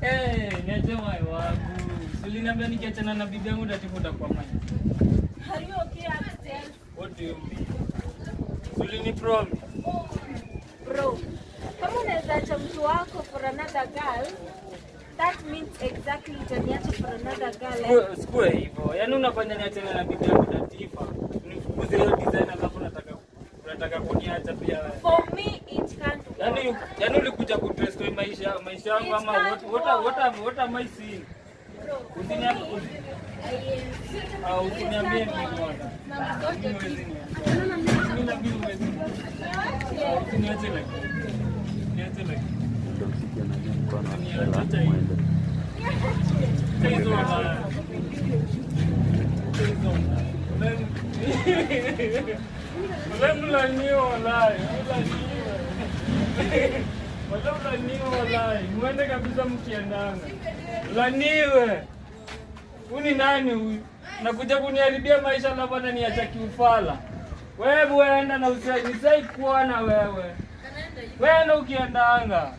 Eh, niache moyo wangu. Uliniambia nikiachana na bibi yangu utatibu utakuwa mine. Are you okay upstairs? What do you mean? Ulini promise. Bro, kama unaweza acha mtu wako for another girl, that means exactly utaniacha for another girl, eh? Sikuwe hivyo. Yaani unafanya niachane na bibi yangu Latifa. Nifukuze hiyo design alafu unataka kuniacha pia wewe. For me it can't work. Yaani ulikuja kudestroy maisha yangu It ama can't what am I seeing? Bro, for me, Ah, usiniambie nini bwana. Mimi huwezi niacha. Mimi na mimi huwezi niacha. Usiniache lakini. Niache lakini. Utamsikia nani mkono wa Usiniache hela hata hivi. mwende. Acha hizo bwana. Acha hizo bwana. Wala mlaniwe walai, mlaniwe. Wala mlaniwe walai. Muende kabisa mkiendanga. Mlaniwe. Huyu ni nani huyu? Nakuja kuniharibia maisha alafu ananiacha kiufala. Wewe enda na usai, nisai kuona wewe. Wewe enda ukiendanga.